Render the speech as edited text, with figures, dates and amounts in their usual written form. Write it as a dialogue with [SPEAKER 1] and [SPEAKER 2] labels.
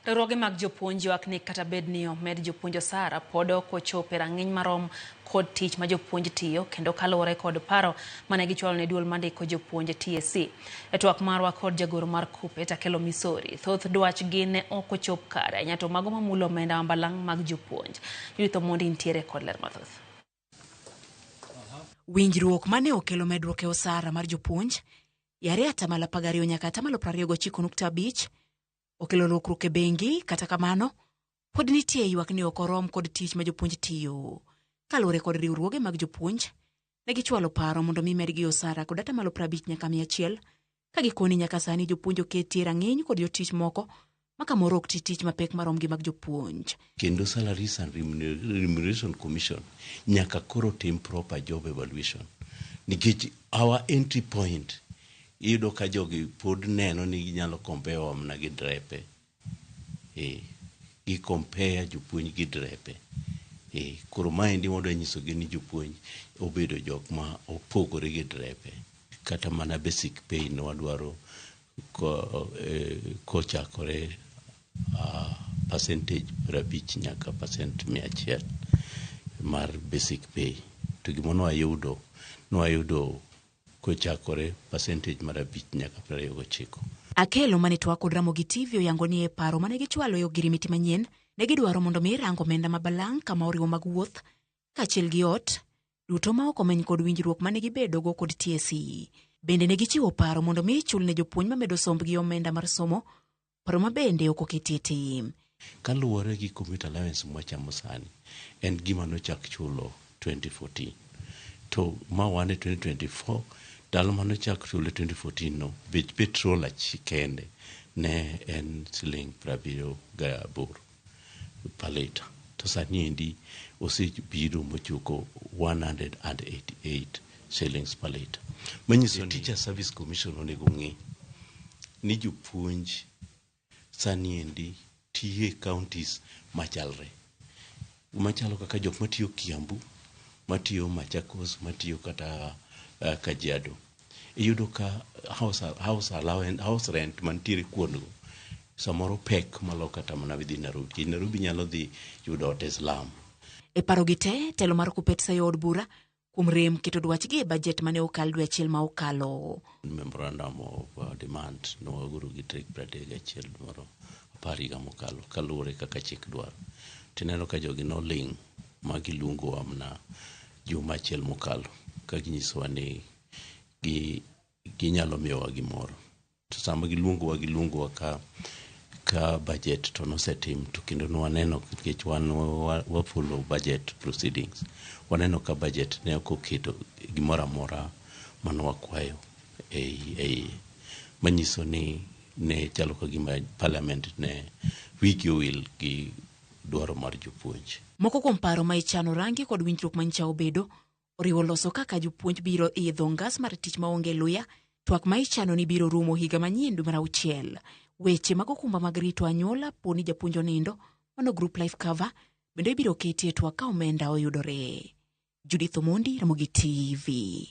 [SPEAKER 1] Riwruoge mag jopuonj ywak ni kata bed ni omed jopuonj osara pod ok ochopo e rang'iny marom kod tich ma jopuonj tiyo kendo kaluwore kod paro mane gichwalo ne duol mandiko jopuonj TSC. E twak marwa kod jagoro mar KUPPET Akelo Misori, thoth dwachgi ne ok ochop kare ahinya to mago mamulo omenda ma balang' mag jopuonj. Judith Omondi nitiere kod ler mathoth.
[SPEAKER 2] Winjruok mane okelo medruok e osara mar jopuonj yare atamalo 12 nyaka atamalo 29.5 okelo lokruok e bengi. Kata kamano pod nitie ywak ni ok orom kod tich ma jopuonj tiyo. Kaluwore kod riwruoge mag jopuonj, ne gichwalo paro mondo mi medgi osara kod atamalo 50 nyaka 100, ka gikoni nyaka sani jopuonj oketi e rang'iny kod jotich moko ma kamoro ok ti tich mapek marom gi mag jopuonj.
[SPEAKER 3] Kendo Salaries and Remuneration Commission nyaka koro tim proper job evaluation, nikech our entry point iyudo ka jogi pod neno ni ginyalo compare wa mana gi drepe. Gi compare jopuonj gi drepe. Koro maendi wadwa nyisogi ni jopuonj obedo jok ma opogore gi drepe. Kata mana basic pay ne wadwaro kochakore percentage 50 nyaka percent 100 mar basic pay. To gima nwayudo, nwayudo kochakore percentage mar 5 nyaka 29.
[SPEAKER 2] Akelo mane twak kod Ramogi TV oyango ni e paro mane gichwalo e ogirimiti manyien, ne gidwaro mondo mi rango omenda ma balang' kama oriwo mag wuoth kaachiel gi ot duto ma ok omeny kod winjruok mane gibedogo kod TSC. Bende ne gichiwo paro mondo mi chul ne jopuonj mamedo sombgi omenda mar somo, paro ma bende ok oketie tim.
[SPEAKER 3] Kaluwore gi commute allowance mwachamo sani, en gima nochak chulo 2014. To ma wan e 2024, ndalo manochak chule 2014 no, bech petrol kende ne en siling 78 per litre. To sani endi osebiro mochopo 188 shillings per litre. Manyiso ni Teacher Service Commission onego ng'i ni jopuonj sani endi tiyo e counties machalre. Machalo kaka jok matiyo Kiambu, matiyo Machakos, matiyo kata Kajiado. Iyudo ka house allowance, house rent mantiere kuondgo samoro pek malo kata mana dhi Nairobi. Nairobi nyalo dhi yudo ot e slum.
[SPEAKER 2] E paro gi te, telo mar KUPPET sayo od bura kuom rem keto dwachgi e bajet mane okal dwe achiel ma okalo.
[SPEAKER 3] Memorandum of demand ne wagoro gi tarik 31 moro 10 higa mokalo kaluwore kaka chik dwaro. Tineno ka jogi noling' ma giluongowa mana juma achiel mokalo ka ginyisowa ni ginyalo miyowa gimoro. To sama giluongowa ka budget to nosetim, to kendo nwaneno nikech wan wa follow budget proceedings. Waneno ka budget ne ok oketo gimoro amora mane wakwayo e iye. Manyiso ni ne chalo ka gima parliament ne wigi owil gi dwaro mar jopuonj.
[SPEAKER 2] Moko kuom paro ma ichano rangi kod winjruok manyicha obedo oriwo loso kaka jopuonj biro idho ngas mar tich maonge luya, twak ma ichano ni biro rumo higa manyien dwe mar auchiel. Weche mag okumba mag rito anyuola po ni japuonj onindo, mano group life cover, bende ibiro ketie twak ka omenda oyudore. Judith Omondi, Ramogi TV.